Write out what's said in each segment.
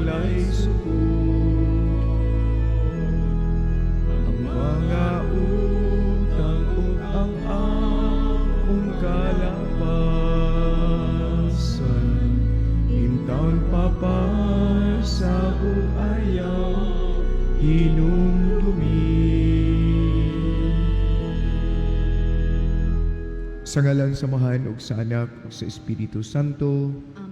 Walay sukod. Ang mga utang ug ang among kalapasan, intawon papasa ug ayaw hinumdumi. Sa ngalan sa Amahan ug sa Anak ug sa Espiritu Santo. Amen.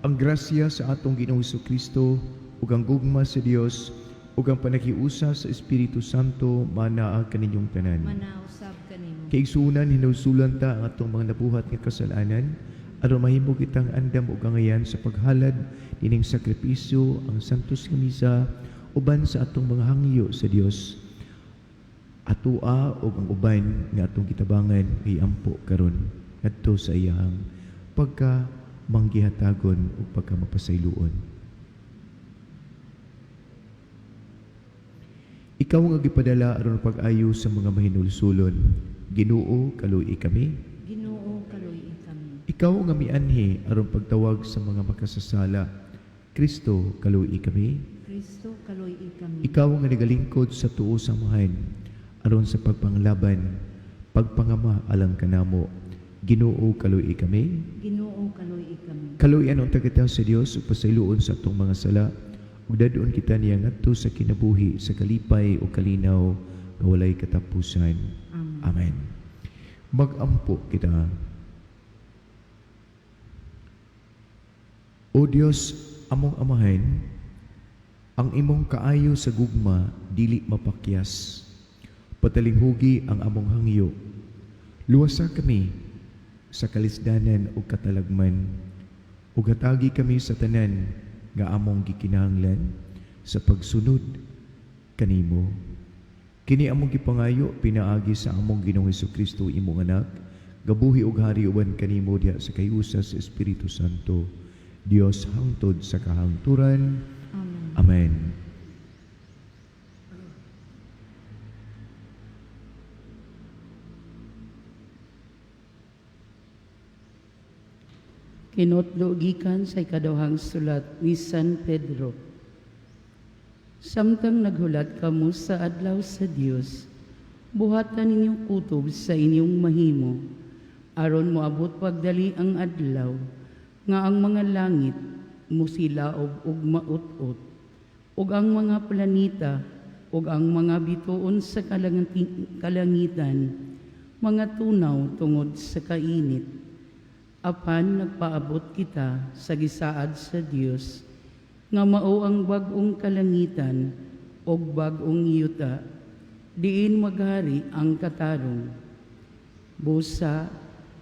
Ang grasya sa atong Ginoong Kristo ug ang gugma sa Dios ug ang panakiusa sa Espiritu Santo manaa kaninyong tanan. Manausab kanimo. Kaigsuonan, hinulsulan ta ang atong mga nabuhat nga kasalanan aron mahimo kitang andam ug angayan sa paghalad nining sakripisyo, ang santos nga misa, uban sa atong mga hangyo sa Dios. Atoa ug ang uban nga atong gitabangan iampo karon ngadto sa iyang pagka manggihatagon ug pagka mapasayloon. Ikaw nga gipadala aron pag-ayo sa mga mahinulsulon, Ginoo, kaluoyi kami. Ginoo, kaluoyi kami. Ikaw nga mianhi aron pagtawag sa mga makasasala, Kristo, kaluoyi kami. Kristo, kaluoyi kami. Ikaw nga nagalingkod sa tuo sa Amahan aron sa pagpanglaban, pagpangama alang kanamo, Ginoo, kaluoyi kami. Ginoo, kaluoyi kami. Kaluoyan unta kita sa Dios ug pasayloon sa atong mga sala ug dadon kita niya ngadto sa kinabuhi sa kalipay o kalinaw nga walay katapusan. Amen. Amen. Magampo kita. O Dios, among Amahan, ang imong kaayo sa gugma dili mapakyas. Patalinghugi ang among hangyo. Luwasa kami sa kalisdanan ug katalagman. Ug hatagi kami sa tanan nga among gikinahanglan sa pagsunod kanimo. Kini among gipangayo pinaagi sa among Ginoong Hesukristo, imong Anak, gabuhi ug hari uban kanimo diha sa kahiusa sa Espiritu Santo, Dios hangtod sa kahangturan. Amen. Amen. Kinotlo gikan sa ikaduhang sulat ni San Pedro. Samtang naghulat kamo sa adlaw sa Dios, buhatan ninyong kutob sa inyong mahimo, aron moabot pagdali ang adlaw nga ang mga langit musilaob ug maut-ot, ug ang mga planeta ug ang mga bituon sa kalangitan mga tunaw tungod sa kainit. Apan nagpaabot kita sa gisaad sa Dios nga mao ang bag-ong kalangitan ug bag-ong yuta, diin maghari ang katarong. Busa,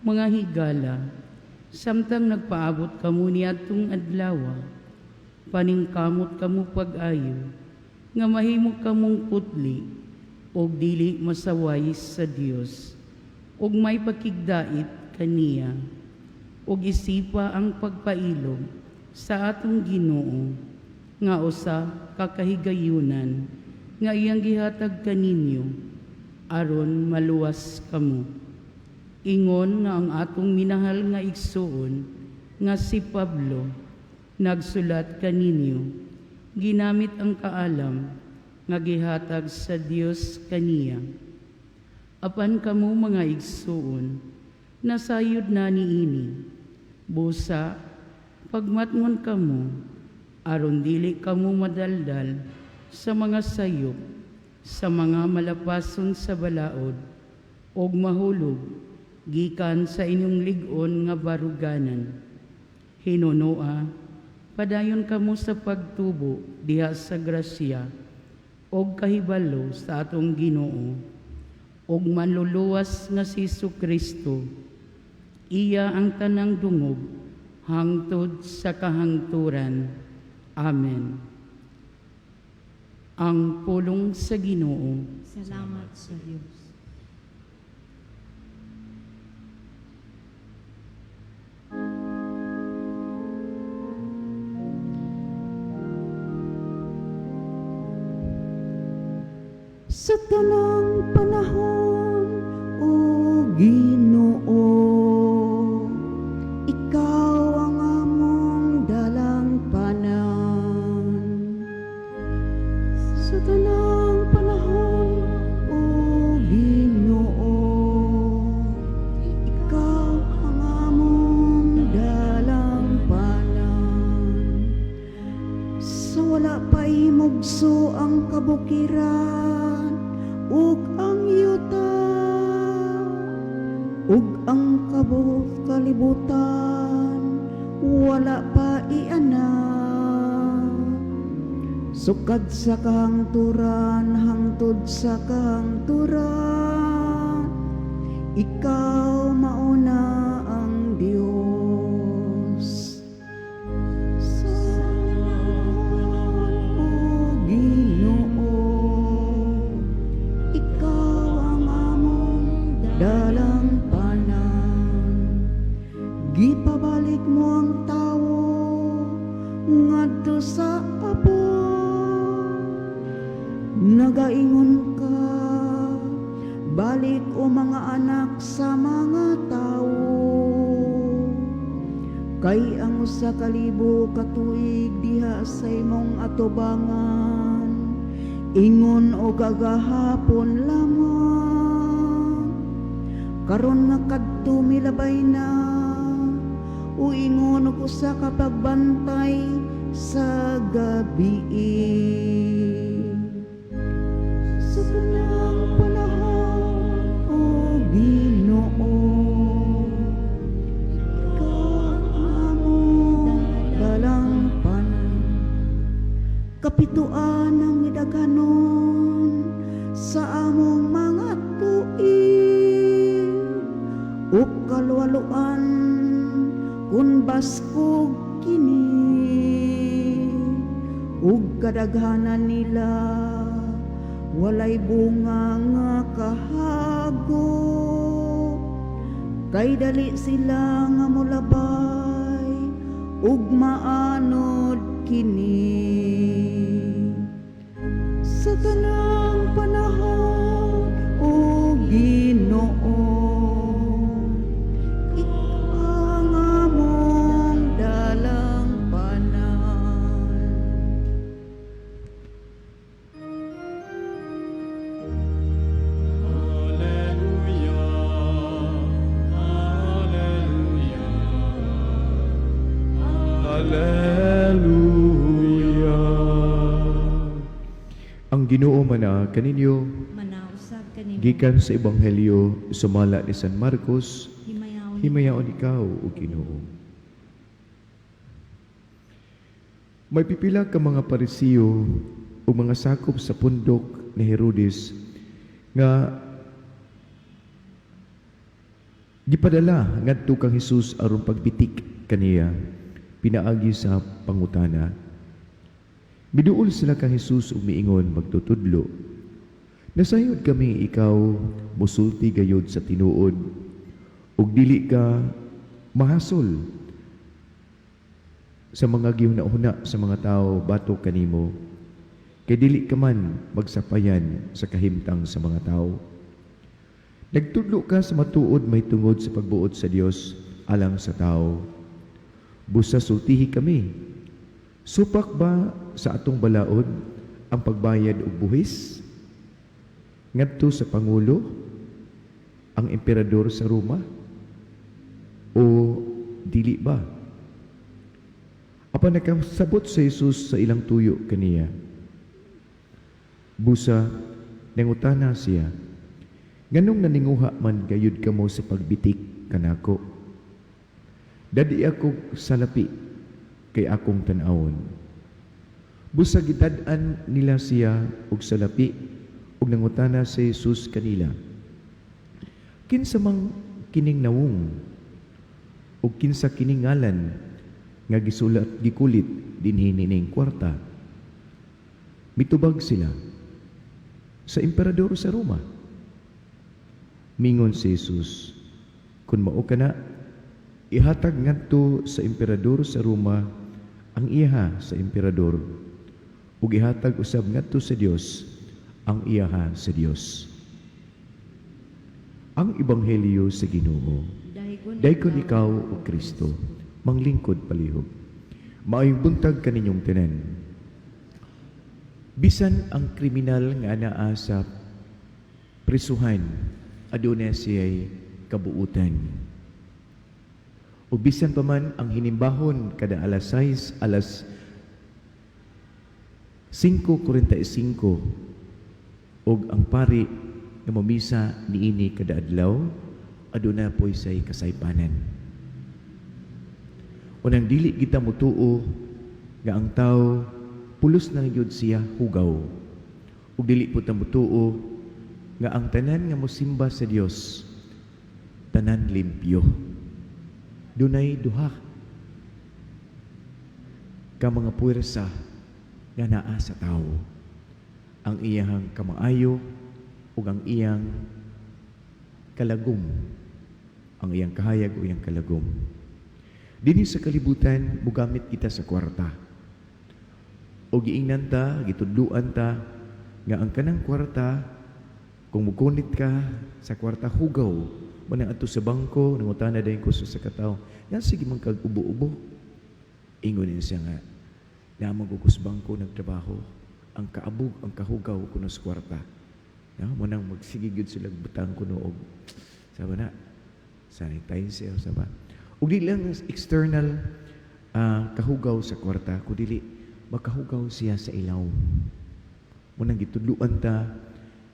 mga higala, samtang nagpaabot kamo niadtong adlawa, paningkamot kamo pag-ayo, nga mahimo kamong putli ug dili masaway sa Dios, ug may pakigdait kaniya, ug isipa ang pagpailog sa atong Ginoo nga usa ka kahigayunan nga iyang gihatag kaninyo aron maluwas kamo. Ingon nga ang atong minahal nga igsuon nga si Pablo nagsulat kaninyo, ginamit ang kaalam nga gihatag sa Dios kaniya. Apan kamo, mga igsuon, nasayod na niini. Busa, pagmatngon kamo, aron dili kamo madaldal sa mga sayop, sa mga malapason sa balaod, og mahulog gikan sa inyong lig-on nga baruganan. Hinunoa, padayon kamo sa pagtubo diha sa grasya og kahibalo sa atong Ginoo og Manluluwas nga si Kristo. Iya ang tanang dungog hangtod sa kahangturan. Amen. Ang pulong sa Ginoo. Salamat sa Dios. Sa tanang panahon, O Ginoo, ikaw ang among dalangpanan. Sa wala pa himugso ang kabukiran ug ang yuta ug ang kalibutan wala pa ianak. Sukad sa kahangturan hangtod sa kahangturan, ikaw mao na ang Dios. Salamat, O Ginoo, ikaw ang among dalangpanan. Gipabalik mo ang tawo ngadto sa abo. Nagaingon ka, "Balik, o mga anak sa mga tawo." Kay ang 1,000 ka tuig diha sa imong atubangan ingon og kagahapon lamang. Karon nga kadto milabay na, o ingon og usa ka pagbantay sa gabii. Sa tanang panahon, O Ginoo, ikaw ang among dalangpanan. Kapituan ang gidaghanon sa among mga tuig, o kalwaloan kung baskog kini, ug kadaghanan nila walay bunga nga kahagop, kay dali sila nga molabay ug maanod kini. Sa tanang panahon, O Ginoo, ikaw ang among dalangpanan. Alleluia, Alleluia, Alleluia. Ang Ginoo manaa kaninyo. Manaa usab kanimo. Gikan sa Ebanghelyo sumala ni San Marcos. Himayaon. Himayaon ikaw, o Ginoo. May pipila ka mga Parisiyo o mga sakop sa pundok ni Herodes nga gipadala ngadto kang Hesus aron pagbitik kaniya pinaagi sa pangutana. Miduol sila kang Hesus ug miingon, "Magtutudlo, nasayod kami ikaw musulti gayod sa tinuod ug dili ka mahasol sa mga gihuna-huna sa mga tao batok kanimo, kay dili ka man magsapayan sa kahimtang sa mga tao. Nagtudlo ka sa matuod mahitungod sa pagbuot sa Dios alang sa tao. Busa sultihi kami, supak ba sa atong balaod ang pagbayad og buhis ngadto sa pangulo, ang emperador sa Roma, o dili ba?" Apan nakasabot si Jesus sa ilang tuyo kaniya. Busa, nangutana siya, "Nganong naninguha man gayud kamo sa pagbitik kanako? Dad-i ako salapi kay akong tan-awon." Busa gidad-an nila siya og salapi ug nangutana si Jesus kanila, "Kinsa mang kining nawong ug kinsa kining ngalan nga gisulat gikulit dinhi nining kwarta?" Mitubag sila, "Sa emperador sa Roma." Mingon si Jesus, "Kung mao kana, ihatag ngadto sa emperador sa Roma ang iyaha sa emperador ug ihatag usab ngadto sa Dios ang iyaha sa Dios." Ang Ebanghelyo sa Ginoo. Daygon. Daygon ikaw, o Kristo. Manglingkod palihog. Maayong buntag kaninyong tanan. Bisan ang kriminal nga anaa sa prisuhan, aduna siya'y kabuutan. O bisan pa man ang hinimbahon kada alas 6, alas 5:45 og ang pari nga mamisa niini kada adlaw aduna poy say kasaypanan. Unang dili kita mutuo nga ang tao pulos na gyud siya hugaw. Ug dili pud ta mutuo nga ang tanan nga mosimba sa Dios tanan limpyo. Dunay duha ka mga puwersa nga naa sa tawo. Ang iyang kamaayo ug ang iyang kalagom. Ang iyang kahayag o iyang kalagom. Dinhi sa kalibutan, mugamit kita sa kwarta. O giingnan ta, gitudluan ta, nga ang kanang kwarta, kung mugunit ka sa kwarta, hugaw. Manang adto sa bangko, nangutana dayon ko sa katawo. Yan sige man kag ubo-ubo. Ingon niya siya nga, naamang ko sa bangko nagtrabaho, ang kaabog, ang kahugaw kuno sa kwarta. Ya, mo nang magsige gyud sila butang kuno og sabi na sanitizer saba. Ug di lang external kahugaw sa kwarta, kudili makahugaw siya sa ilaw. Mo nang gitudluan ta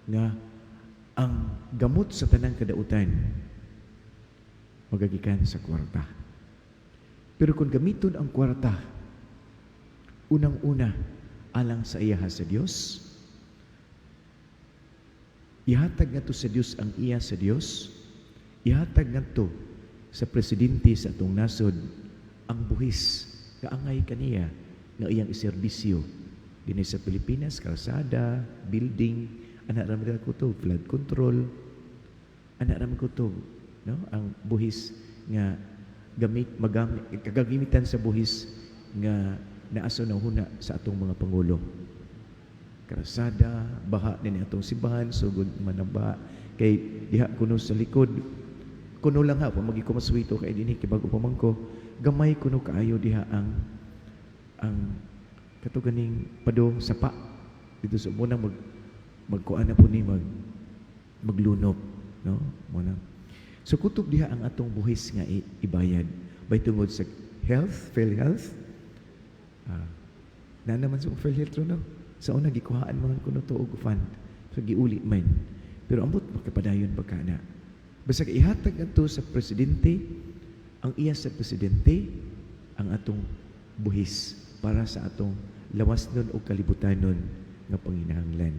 nga ang gamot sa tanang kadautan magagikan sa kwarta. Pero kung gamiton ang kwarta, unang-una alang sa iyaha sa Dios, ihatag ngadto sa Dios ang iya sa Dios, ihatag ngadto sa presidente sa atong nasod ang buhis nga angay kaniya nga iyang iserbisyo dinhi sa Pilipinas, kalsada, building, ana ra man ko to, flood control, ana ra man ko to, no? Ang buhis nga gamit magamit kagamitan sa buhis nga naa sa huna sa atong mga pangulo. Kalsada, baha ni atong simbahan, sugod man ang baha kay diha kuno sa likod kuno lang ha, pamagi ko maswito kay dinhi kay bago pa man ko, gamay kuno kaayo diha ang kato ganing pado sapa dito sa munang magkuan na po ni maglunop, no? Muna so kutob diha ang atong buhis nga ibayad bay tungod sa health, PhilHealth. Na naman sa PhilHealth ro, no? Sa una gikuhaan man kuno to og fund, so giuli man, pero ambot makapadayon pa kana. Basta kay ihatag ngadto sa presidente ang iya sa presidente ang atong buhis para sa atong lawas nun o kalibutanon nga panginahanglan.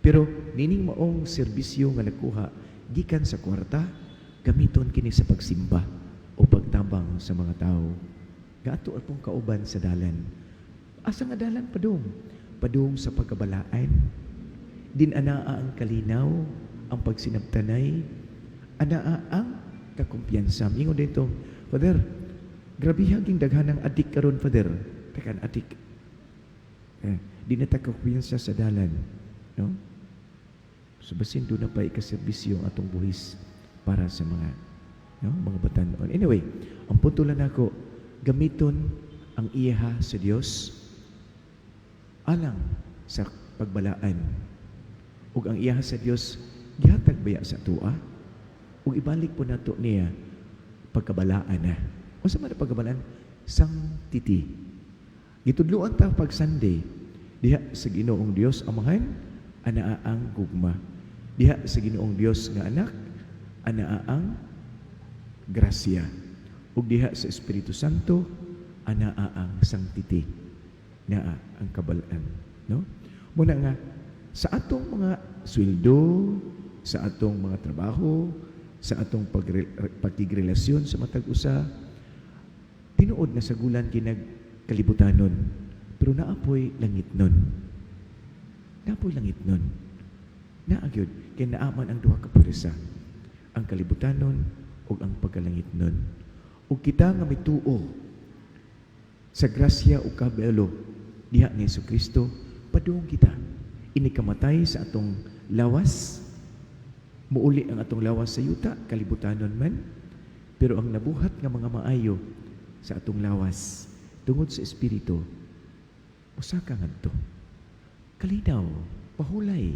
Pero nining maong serbisyo nga nakuha gikan sa kwarta, gamiton kini sa pagsimba o pagtabang sa mga tao. Nga ato pong kauban sa dalan. Asa nga dalan padung? Padung sa pagkabalaan. Din anaa ang kalinaw, ang pagsinabtanay, anaa ang kakumpiyansa. Ingon dito, "Father, grabe haging daghan ng adik karon, Father." Takan adik. Eh, di na ta kakumpiyansa sa dalan. No? So basin doon na pa ikaserbisyo ang atong buhis para sa mga, no, mga batanon. Anyway, ang punto lang nako, gamiton ang iyaha sa Dios alang sa pagbalaan. Ug ang iyaha sa Dios gihatag baya sa atoa? Ug ibalik po nato niya pagkabalaan na. Unsa man ang pagkabalaan? Sanctity. Gitudloan ta pag Sunday, diha sa Ginoong Dios Amahan anaa ang gugma. Diha sa Ginoong Dios nga Anak anaa ang grasya. Ug diha sa Espiritu Santo anaa ang sanctity. Naa ang kabalaan, no? Muna nga sa atong mga sweldo, sa atong mga trabaho, sa atong pagkigrelasyon sa matag usa, tinuod na sagulan kinag kalibutanon, pero naapoy langit nun. Naapoy langit nun. Naa gyud kay naaman ang duha ka purisa, ang kalibutanon ug ang pagkalangit nun. Ug kita nga mituo sa grasya ug kabelo diha ni Kristo, padung kita ini kamatay sa atong lawas, muuli ang atong lawas sa yuta, kalibutanon man, pero ang nabuhat nga mga maayo sa atong lawas tungod sa Espiritu usaka ngadto kalinaw, pahulay,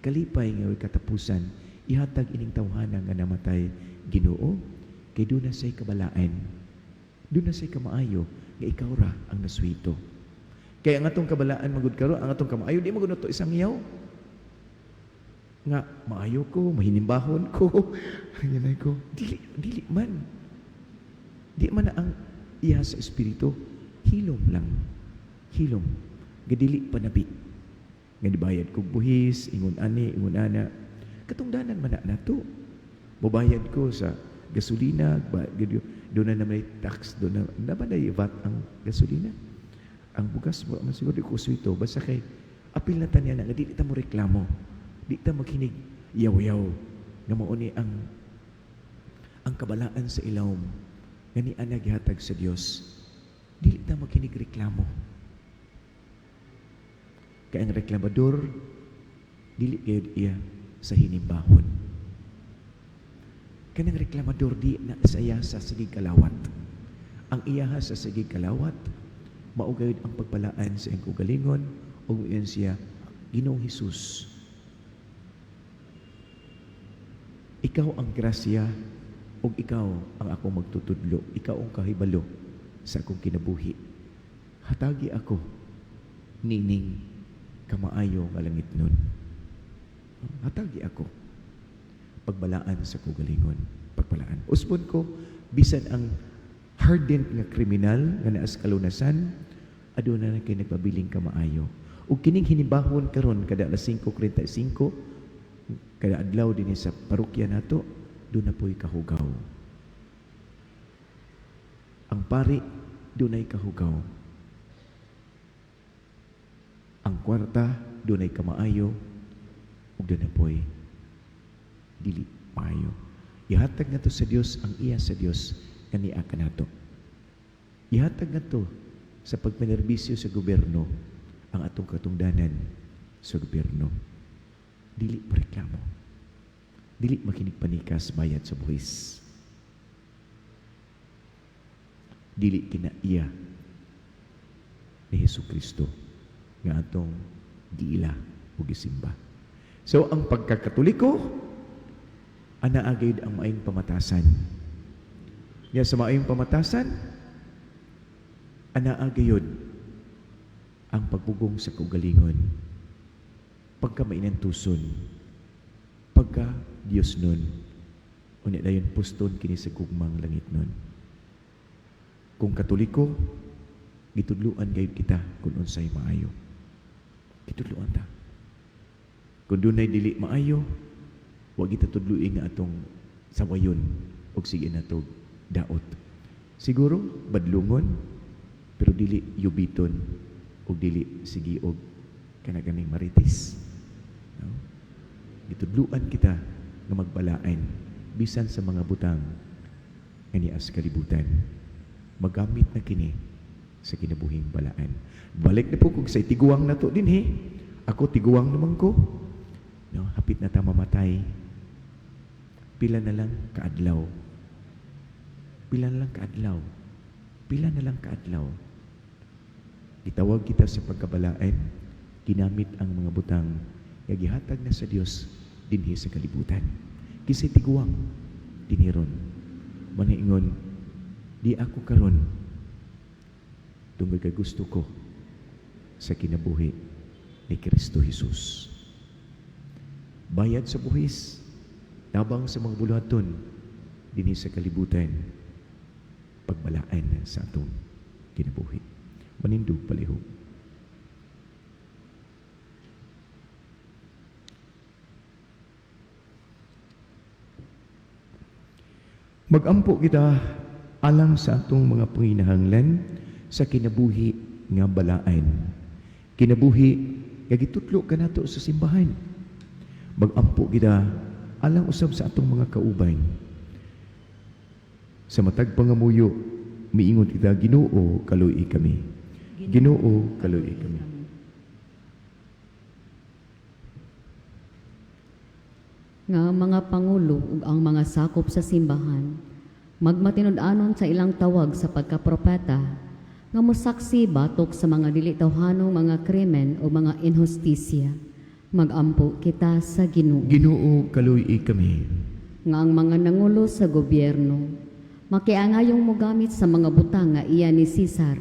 kalipay nga way katapusan ihatag ining tawhana nga namatay, Ginoo, kay duna say kabalaan, duna say kamaayo nga ikaw ra ang naswito. Kaya ang atong kabalaan magud karon, ang atong kamaayo di magud nato isangyaw. Nga maayo ko, mahinimbahon ko. Ganay ko. Dili dili man. Di man na ang iya sa espiritu, hilom lang. Hilom. Gadili panabi. Nga dibayad kog buhis, ingon ani, ingon ana. Katungdanan man na nato. Mobayad ko sa gasolina, ba, doon na naman ay tax, doon na, naman ay VAT ang gasolina. Ang bugas mo, man siguro di ko ito, basta kay apil na tanya na, nga di ta mo reklamo, di ta maghinig yaw-yaw, nga mao ni ang kabalaan sa ilawom, nga ni ana gihatag sa Dios, dili ta maghinig reklamo. Kay ang reklamador, dili gayud iya sa hinimbahon. Kanang reklamador di na saya sa sigig kalawat. Ang iyaha sa sigig kalawat, mao gayud ang pagpalaan sa iyang kaugalingon ug miingon siya, Ginoong Hesus, ikaw ang grasya ug ikaw ang akong magtutudlo, ikaw ang kahibalo sa akong kinabuhi. Hatagi ako nining kamaayo nga langit nun. Hatagi ako pagbalaan sa kaugalingon, pagbalaan. Usbon ko bisan ang hardened nga kriminal nga naa sa kalunasan, aduna na kay nagpabiling kamaayo. Ug kining hinibahon karon kada alas 5:35 kada adlaw dinhi sa parokya nato, duna po'y kahugaw. Ang pari dunay kahugaw. Ang kwarta dunay kamaayo ug duna po'y dili maayo. Ihatag nato sa Dios ang iya sa Dios nga niya kanato. Ihatag nato sa pagpanerbisyo sa gobyerno ang atong katungdanan sa gobyerno. Dili reklamo. Dili makinig panikas bayad sa buhis. Dili kinaiya ni Hesus Kristo nga atong giila ug gisimba. So ang pagkakatoliko ana agad ang maayong pamatasan. Nya sa maayong pamatasan ana gayud ang pagpugong sa kaugalingon. Pagka mainantuson, pagka Dios nun, unya dayon puston kini sa gugmang langit nun. Kung Katoliko, gitudluan gayud kita kung unsay maayo. Gitudluan ta. Kung dunay dili maayo, wa kita tudlui nga atong sawayon og sige nato daot. Siguro badlungon pero dili yubiton og dili sige og kana ganing marites. No? Gitudluan kita nga magbalaan bisan sa mga butang nga nias kalibutan. Magamit na kini sa kinabuhing balaan. Balik na po kung sa tiguang na to dinhi. Ako tiguang naman ko. No, hapit na ta mamatay. Pila na lang kaadlaw. Pila na lang kaadlaw. Pila na lang kaadlaw. Gitawag kita sa pagkabalaan, ginamit ang mga butang nga gihatag na sa Dios dinhi sa kalibutan. Kisay tiguang dinhi ron. Mangingon, di ako karon tungod kay gusto ko sa kinabuhi ni Kristo Jesus. Bayad sa buhis, tabang sa mga buluhaton dinhi sa kalibutan, pagbalaan sa atong kinabuhi. Manindog palihog. Magampo kita alang sa atong mga panginahanglan sa kinabuhi nga balaan. Kinabuhi nga gitudlo kanato sa simbahan. Magampo kita alang usab sa atong mga kauban. Sa matag pangamuyo, miingon kita, Ginoo, kaluoyi kami. Ginoo, kaluoyi kami. Nga ang mga pangulo ug ang mga sakop sa simbahan magmatinud-anon sa ilang tawag sa pagkapropeta nga mosaksi batok sa mga dili tawhanong mga krimen o mga inhustisya. Magampo kita sa Ginoo. Ginoo, kaluoyi kami. Nga ang mga nangulo sa gobyerno makiangayong mogamit sa mga butang nga iya ni Cesar.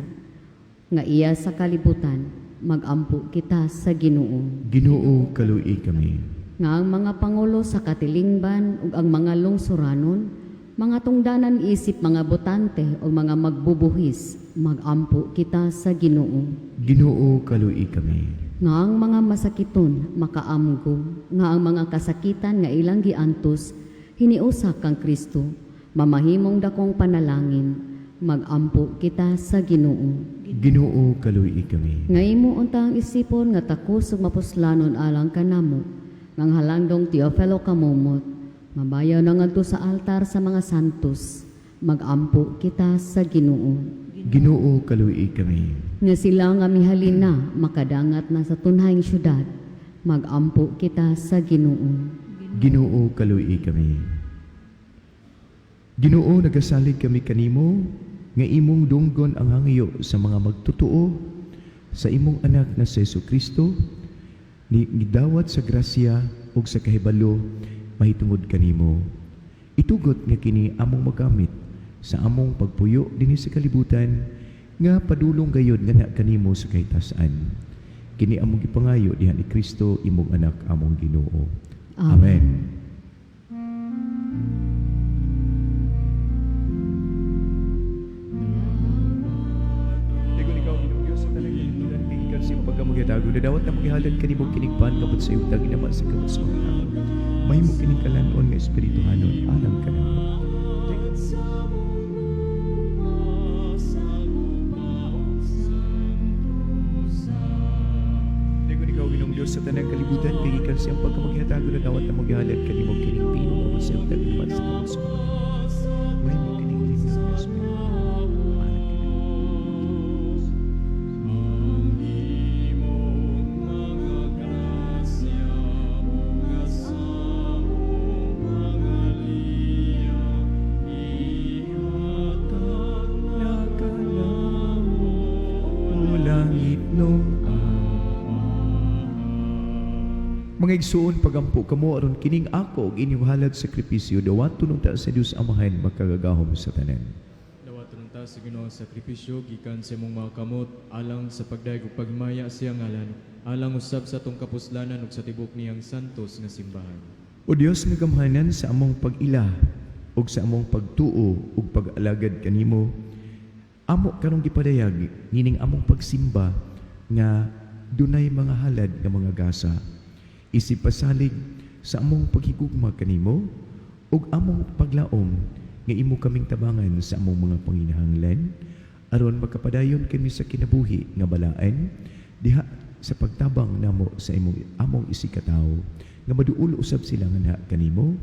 nga iya sa kalibutan, magampo kita sa Ginoo. Ginoo, kaluoy kami. Nga ang mga pangulo sa katilingban ug ang mga lungsuranon, mga tungdanan isip mga botante o mga magbubuhis, magampo kita sa Ginoo. Ginoo, kaluoy kami. Nga ang mga masakiton makaamgo, nga ang mga kasakitan nga ilang giantos, hiniusa kang Kristo, mamahimong dakong panalangin, magampo kita sa Ginoo. Ginoo, kaluoy kami. Nga imo unta ang isipon nga takos ug mapuslanon alang kanamo, ngang halandong Teofilo kamumot, mabayaw na ngadto sa altar sa mga santos, magampo kita sa Ginoo. Ginoo, kaluoy kami. Nga sila nga mihalin na makadangat na sa tunhayng syudad, magampo kita sa Ginoo. Ginoo, kaluoy kami. Ginoo, nagasalig kami kanimo nga imong dunggon ang hangyo sa mga magtotoo sa imong anak na si Jesu Kristo ni gidawat sa grasya ug sa kahibalo mahitungod kanimo. Itugot nga kini among magamit sa among pagpuyo dinhi sa kalibutan nga padulong gayod nga na kanimo sa kahitasan. Kini among gipangayo diha ni Kristo imong anak among Ginoo. Amen. Dagon ikaw, Ginoong Diyos, sa tanang kalibutan, kay gikan sa imong pagkamagadago, nadawat na magihalad kanimo kining pan kabot sa iyong taginama sa kabot sa mga tao. Mahimo kining kalanon nga espirituhanon alang kanamo. Dagon ikaw, Ginoong Diyos, sa tanang kalibutan, kay gikan sa iyong pagkamaghatago, nadawat na magihalad kanimo kining pino kabot sa iyong taginama sa kabot sa mga tao. Mahimo kining lindol nga espirituhanon alang kanamo. Mga igsuon, pagampo kamo aron kining ako ug inyong halad sakripisyo dawaton unta sa Dios Amahan makagagahom sa tanan. Dawaton ta sa Ginoo ang sakripisyo gikan sa imong mga kamot alang sa pagdayeg ug paghimaya sa iyang ngalan, alang usab sa atong kapuslanan ug sa tibok niyang santos nga simbahan. O Dios nga gamhanan sa among pag-ila ug sa among pagtuo ug pag-alagad kanimo, amo karong gipadayag nining among pagsimba nga dunay mga halad nga mga gasa. Isip pasalig sa among paghigugma kanimo ug among paglaom nga imo kaming tabangan sa among mga panginahanglan aron makapadayon kami sa kinabuhi nga balaan diha sa pagtabang namo sa imong among isikatawo nga maduol usab sila nganha kanimo.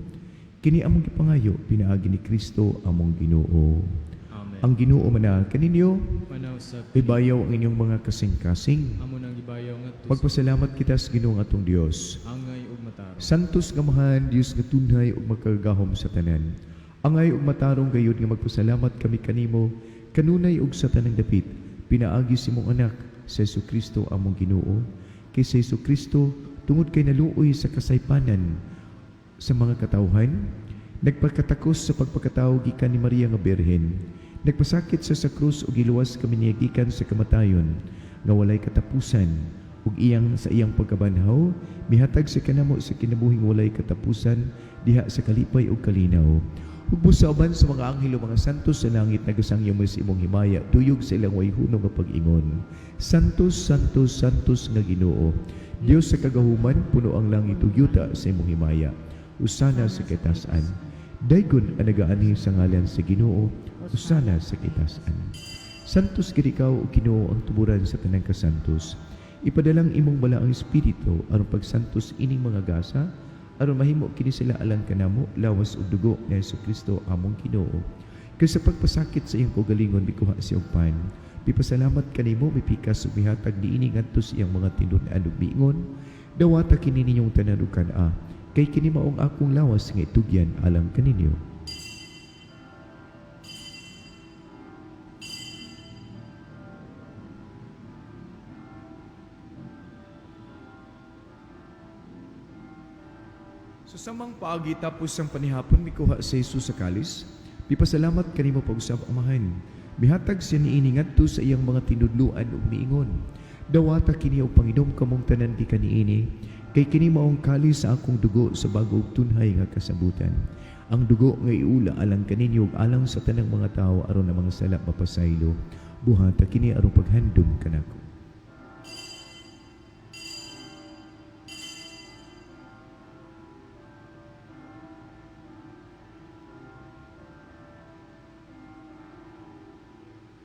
Kini among gipangayo pinaagi ni Kristo among Ginoo. Amen. Ang Ginoo man kaninyo, Manaw sa ibayaw ang inyong mga kasing-kasing. amo nang gibayaw ngadto sa Magpasalamat kita sa Ginoo atong Dios. angay ug matarong. Santos nga mahan, Dios nga tunhay ug makagagahom sa tanan. Angay ug matarong gayud nga magpasalamat kami kanimo kanunay ug sa tanang dapit pinaagi sa imong anak sa Kristo among Ginoo. Kay sa Kristo tungod kay naluoy sa kasaypanan sa mga katawhan, nagpakatakos sa pagpakatawo gikan ni Maria nga Birhen, nagpasakit sa krus ug giluwas kami niya gikan sa kamatayon nga walay katapusan, ug iyang sa iyang pagkabanhaw mihatag sa kanamo sa kinabuhing walay katapusan diha sa kalipay ug kalinaw. Hugbos sa uban sa mga anghel ug mga santos sa langit nagasangyo mo sa imong himaya duyog sa ilang way hunong nga pag-ingon. Santos, Santos, Santos nga Ginoo, Dios sa kagahuman, puno ang langit ug yuta sa imong himaya. Usana sa kitasan. Daygon ang nagaanhi sa ngalan sa Ginoo, usana sa kitasan. Santos gid ikaw o Ginoo ang tuburan sa tanang kasantos. Ipadalang imong balaang espiritu aron pagsantos ining mga gasa aron mahimo kini sila alang kanamo lawas ug dugo ni Kristo among Ginoo. Kay sa pagpasakit sa iyang kaugalingon mikuha siya og pan. Pipasalamat kanimo mipikas ug mihatag niini ngadto sa iyang mga tinun-an ug miingon, dawata kini ninyong tanan ug kan-a, kay kini maong akong lawas nga itugyan alang kaninyo. Sa samang paagi tapos ang panihapon mikuha sa Jesus sa kalis, pipasalamat kanimo pag-usab Amahan. Mihatag siya niini ngadto sa iyang mga tinudluan ug miingon, "Dawata kini ug panginom kamong tanan gikan niini, kay kini maong kalis sa akong dugo sa bago ug tunhay nga kasabutan. Ang dugo nga iula alang kaninyo ug alang sa tanang mga tawo aron ang mga sala mapasaylo. Buhata kini aron paghandom kanako."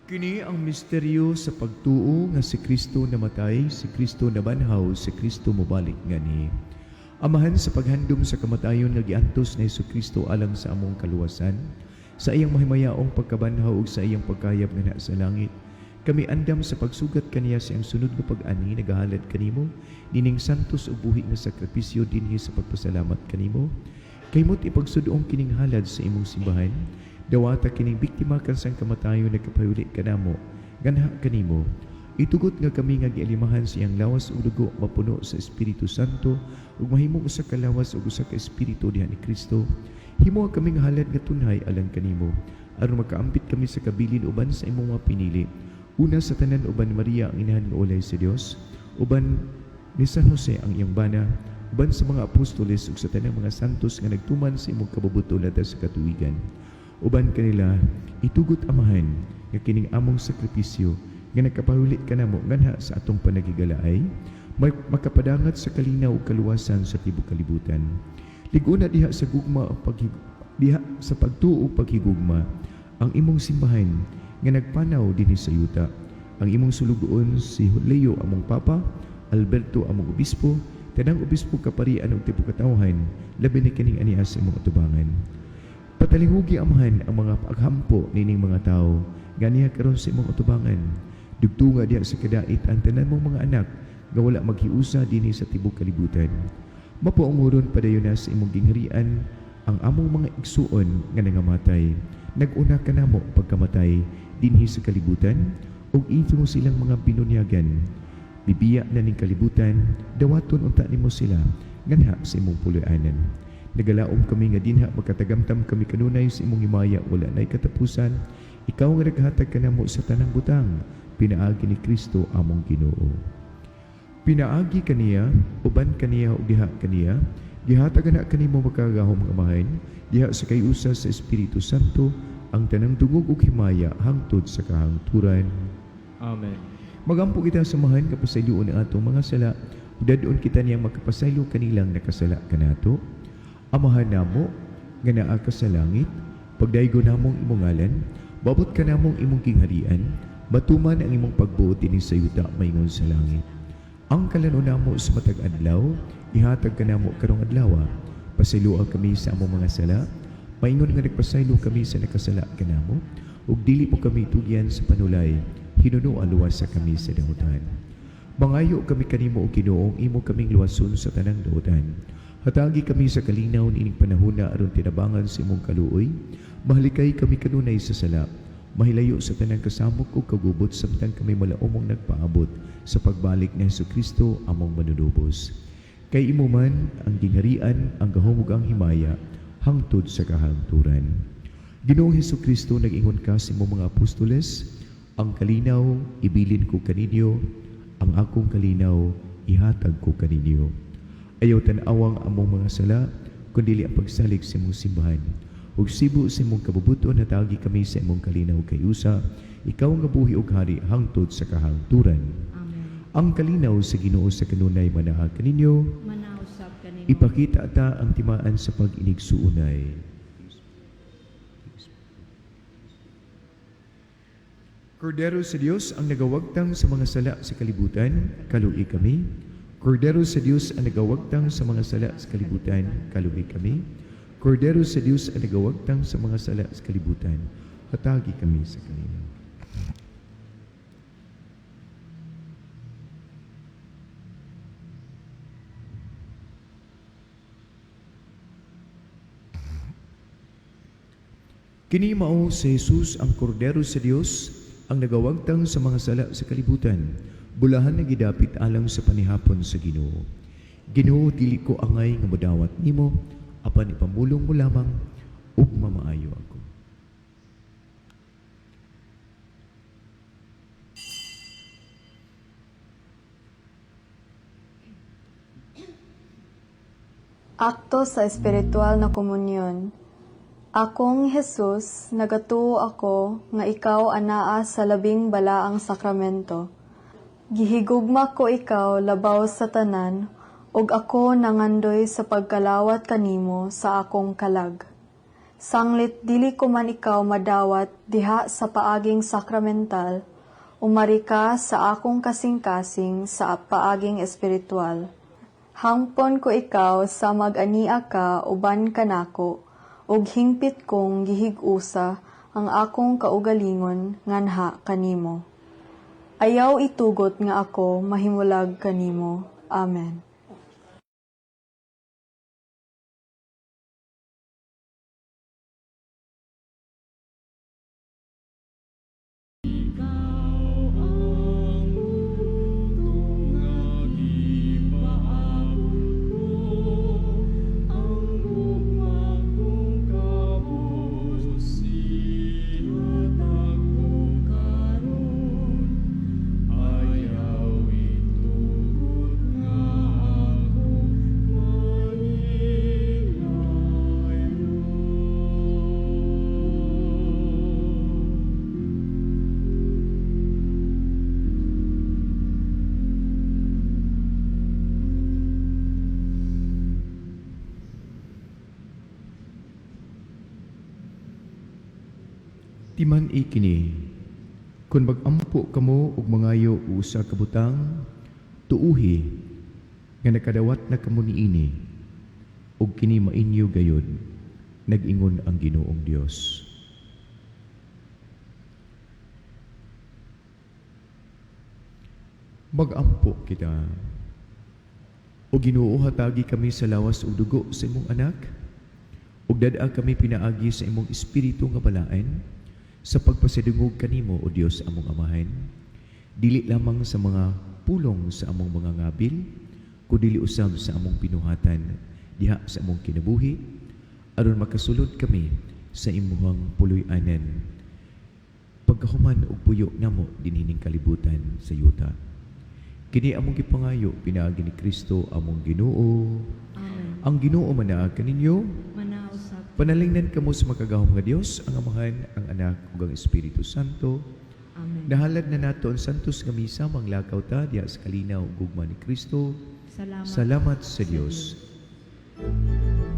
Kini ang misteryo sa pagtuo nga si Kristo namatay, si Kristo nabanhaw, si Kristo mobalik ngani. Amahan, sa paghandom sa kamatayon nga giantos ni Kristo alang sa among kaluwasan, sa iyang mahimayaong pagkabanhaw ug sa iyang pagkayab nga naa sa langit, kami andam sa pagsugat kaniya sa iyang sunod nga pag-ani, nagahalad kanimo nining santos ug buhi nga sakripisyo dinhi sa pagpasalamat kanimo. Kahimot ipagsud-ong kining halad sa imong simbahan, dawata kining biktima kan sang kamatayon nagkapahuli kanamo ganha kanimo. Itugot nga kami nga gialimahan sa iyang lawas ug dugo mapuno sa Espiritu Santo ug mahimong usa ka lawas ug usa ka espiritu diha ni Kristo. Himoa kami nga halad nga tunhay alang kanimo aron makaampit kami sa kabilin uban sa imong mga pinili. Una sa tanan uban Maria ang inahan nga ulay sa Dios, uban ni San Jose ang iyang bana, uban sa mga apostoles ug sa tanang mga santos nga nagtuman sa imong kabubuton sa katuwigan. Uban kanila, itugot Amahan nga kining among sakripisyo nga nagkapahuli kanamo nganha sa atong panaghigalaay makapadangat sa kalinaw ug kaluwasan sa tibuok kalibutan. Lig-una diha sa gugma o diha sa pagtuo ug paghigugma ang imong simbahan nga nagpanaw dinhi sa yuta. Ang imong sulugoon si Leo among Papa, Alberto among obispo, tanang obispo kaparian ug tibuok katawhan, labi na kining ania sa imong atubangan. Patalinghugi Amahan ang mga paghampo nining mga tawo ganiha karon sa imong atubangan. Dugtunga diha sa kadait ang tanan mong mga anak nga wala maghiusa dinhi sa tibuok kalibutan. Mapuanguron padayon na sa imong gingharian ang among mga igsuon nga nangamatay. Nag-una kanamo pagkamatay dinhi sa kalibutan ug ito silang mga binunyagan. Bibiya na ning kalibutan, dawaton unta nimo sila nganha sa imong puloy-anan. Nagalaom kami nga dinha magkatagamtam kami kanunay sa imong himaya wala nay katapusan. Ikaw nga naghatag kanamo sa tanang butang, pinaagi ni Kristo among Ginoo. Pinaagi kaniya, uban kaniya ug diha kaniya, gihatag na kanimo makagagahom nga Amahan, diha sa kayusa sa Espiritu Santo, ang tanang dungog ug himaya hangtod sa kahangturan. Amen. Magampo kita sa Amahan kapasayloon ang atong mga sala, ug dadon kita niyang makapasaylo kanilang nakasala kanato. Amahan namo nga naa ka sa langit, pagdaygon namong imong ngalan, babot ka namong imong gingharian, matuman ang imong pagbuot dinhi sa yuta maingon sa langit. Ang kalanon namo sa matag adlaw, ihatag kanamo karong adlaw. Pasayloa kami sa among mga sala, maingon nga nagpasaylo kami sa nakasala kanamo, ug dili mo kami tugyan sa panulay, hinunoa luwasa kami sa dautan. Mangayo kami kanimo o Ginoong imo kaming luwason sa tanang dautan. Hatagi kami sa kalinaw niining panahona aron tinabangan sa imong kaluoy. Mahalikay kami kanunay sa sala. Mahilayo sa tanang kasamok ug kagubot samtang kami malaumong nagpaabot sa pagbalik ni Hesukristo among manunubos. Kay imo man ang gingharian, ang gahom ug ang himaya hangtod sa kahangturan. Ginoong Hesukristo, nag-ingon ka sa imong mga apostoles, ang kalinaw ibilin ko kaninyo, ang akong kalinaw ihatag ko kaninyo. Ayaw tan-awang among mga sala, kundi ang pagsalig sa imong simbahan. Ug sibo sa imong kabubuton, hatagi kami sa imong kalinaw kay usa, ikaw nga buhi ug hari hangtod sa kahangturan. Amen. Ang kalinaw sa Ginoo sa kanunay manaa kaninyo, Manausap kanimo. ipakita ta ang timaan sa pag-inigsuunay. Kordero sa Dios ang nagawagtang sa mga sala sa kalibutan, kaluoy kami. Kordero sa Dios ang nagawagtang sa mga sala sa kalibutan, kaluoy kami. Kordero sa Dios ang nagawagtang sa mga sala sa kalibutan, hatagi kami sa kalinaw. Kini mao si Jesus ang Kordero sa Dios ang nagawagtang sa mga sala sa kalibutan. Bulahan na gidapit alang sa panihapon sa Ginoo. Ginoo, dili ko angay nga modawat nimo, apan ipamulong mo lamang ug mamaayo ako. Akto sa espiritual na komunyon. Akong Jesus, nagatuo ako nga ikaw anaa sa labing balaang sakramento. Gihigugma ko ikaw labaw sa tanan, ug ako nangandoy sa pagkalawat kanimo sa akong kalag. Sanglit dili ko man ikaw madawat diha sa paaging sakramental, umari ka sa akong kasing-kasing sa paaging espiritual. Hangpon ko ikaw sa mag-ania ka uban kanako, ug hingpit kong gihig-usa ang akong kaugalingon nganha kanimo. Ayaw itugot nga ako mahimulag kanimo. Amen. Timan ikini, kung magampo kamo ug mangayo og usa ka butang, tuuhi nga nakadawat na kamo niini, ug kini mainyo gayod, nag-ingon ang Ginoong Dios. Magampo kita. O Ginoo, hatagi kami sa lawas ug dugo sa imong anak, ug dad-a kami pinaagi sa imong espiritu nga balaan sa pagpasidungog kanimo, o Dios among Amahan, dili lamang sa mga pulong sa among mga ngabil, kundili usab sa among binuhatan diha sa among kinabuhi, aron makasulod kami sa imuhang puloy-anan pagkahuman og puyo namo dinhining kalibutan sa yuta. Kini among gipangayo pinaagi ni Kristo among Ginoo. Amen. Ang Ginoo manaa kaninyo. Manausap. Panalingnan kamo sa makagagahom nga Dios, ang Amahan, ang Anak ug ang Espiritu Santo. Amen. Nahalad na nato ang santos nga misa, manglakaw ta diha sa kalinaw ug gugma ni Kristo. Salamat. Salamat sa Dios. Amen.